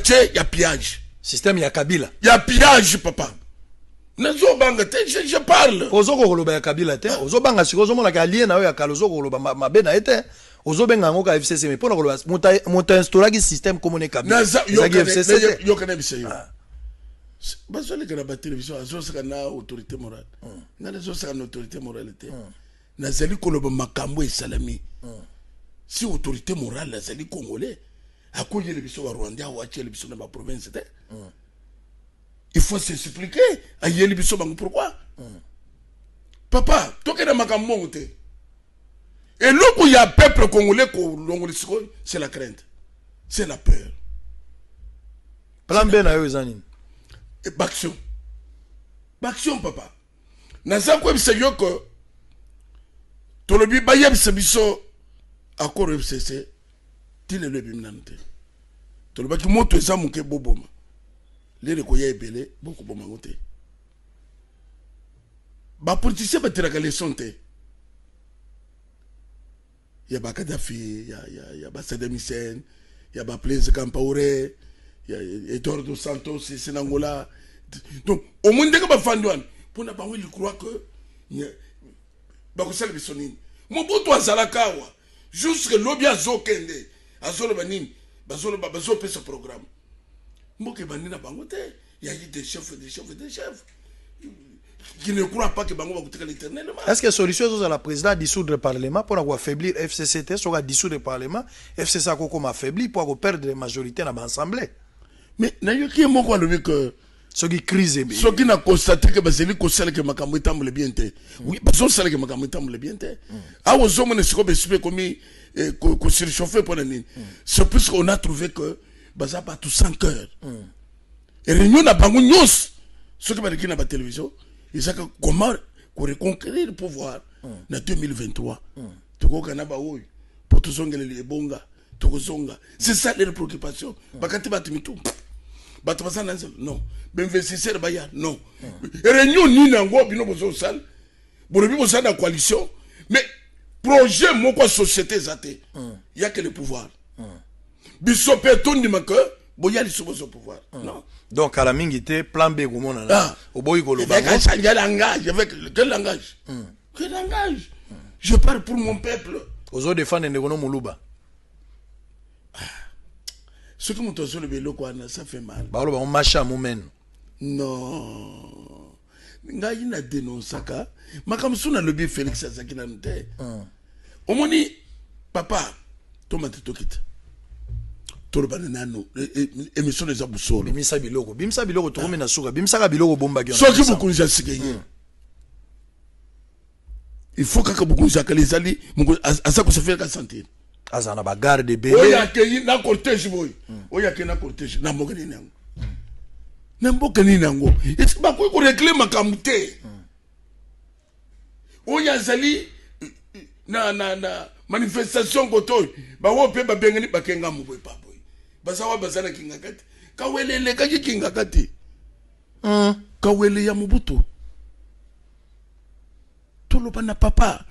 Batie ya pillage. Système ya Kabila. Ya pillage, papa. Nazobanga te, je parle. Ozokoka koloba ya Kabila te, ozobanga. Sikoyo ozomonaka allié na yo ya kala, ozokoka koloba mabe na ye te. Ozobenga yango ka FCC, mais mpona koloba moto instauraki système komona Kabila ezalaki FCC te. Yokana biso, yo bazoleka na batelevizio, azosaka na autorité morale. Ngai nazosaka na autorité morale te, nazali koloba makambo esalami. Si autorité morale azali congolais, akoyela biso Barwandais awa, atiela biso na baprovince te. Il faut s'expliquer. Ayeli biso bango pourquoi? Papa, tokende makambo mbongo te. Eloko ya peuple congolais kolongola sikoyo, c'est la crainte, c'est la peur. Plan B na yo eza nini? Baaction, baaction, papa. Naza koyebisa yo ke tolobi bayebisa biso accord FCC ti lelo ebimi nanu te. Tolobaki moto eza moke, boboma lelo, ekoya ebele, bokoboma yango te. Bapoliticien batelaka leçon te ya baKadafi, ya baSaddam Hussein, ya baBlaise Compaoré, ya Eduardo Santos esi na Angola. Donc omoni ndenge bafandi wana, mpona bango il croit que bakosala biso nini. Mobutu azalaka awa jusque lobi, azokende, azoloba nini? Bazoloba, bazopesa programme. Mboka ebandi na bango te. Yaki des chefs, des chefs, des chefs qui ne croient pas que bango bakotikala éternellement. Est ce que solution ezozala président dissoudre parlement mpona koaffaiblir FCC te? Soki adissoudre parlement, FCC akokoma affaibli mpo akoperdre majorité na baassemblée. Mais nayoki ye moko alobi que soki crise soki na constate ke bazali kosalaka makambo etambola bien te. Oui, bazosalaka makambo etambola bien te. Awa ozomona sikoyo besi mpe ekomi kosurchauffe. Mpo na nini? C'est puisque on a trouvé que baza bato sans cœur. Réunion na bango nyonso, soki baleki na batelevizio, ezaka comment koreconquérir pouvoir na 2023. Tokoka na baoyo mpo tozongelela ebonga, tokozonga. C'est ça leur préoccupation. Bakati bato mitu, bato baza na nzela, non bainvestisseur baya, non réunion nini yango bino bozosala. Bolobi bozala na coalition, mais projet moko ya société eza te, yake le pouvoir. Biso mpe tondima ke boya lisusu bozwa pouvoir, non. Donc kala mingi te, plan B ekomonana. Oboyi koloba. Avec un changer langage, avec quel langage? Quel langage? Je parle pour mon peuple. Ozodefendre ndeko no Moluba. Soki moto azoloba eloko wana, ça fait mal. Baloba ngo masha mumeno. Non, ngai na dénonçaka makambo. So nalobi Félix azalaki nanu te. Omoni papa, tomata, tokita, tolobana nano. Émission eza bosolo. Bimisa biloko, bimisa biloko, tokomi na suka. Bimisaka biloko obombaki. Soki mokonzi ya sika ye, il faut kaka bokonzi ya kala ezali aza kosafiri sentir. Aza na bagarde ebele. Oyo akei na cortège boye, oyo akei na cortège na mboka nini yango? Na mboka nini yango? Esi bakoki korégler makambo te. Oyo azali na manifestation kote oyo, bango mpe babengani, bakenga boye pa boye, baza wa baza na Kingaka te. Kawele elekaki Kingaka te, kawele ya Mobutu. Toloba na papa.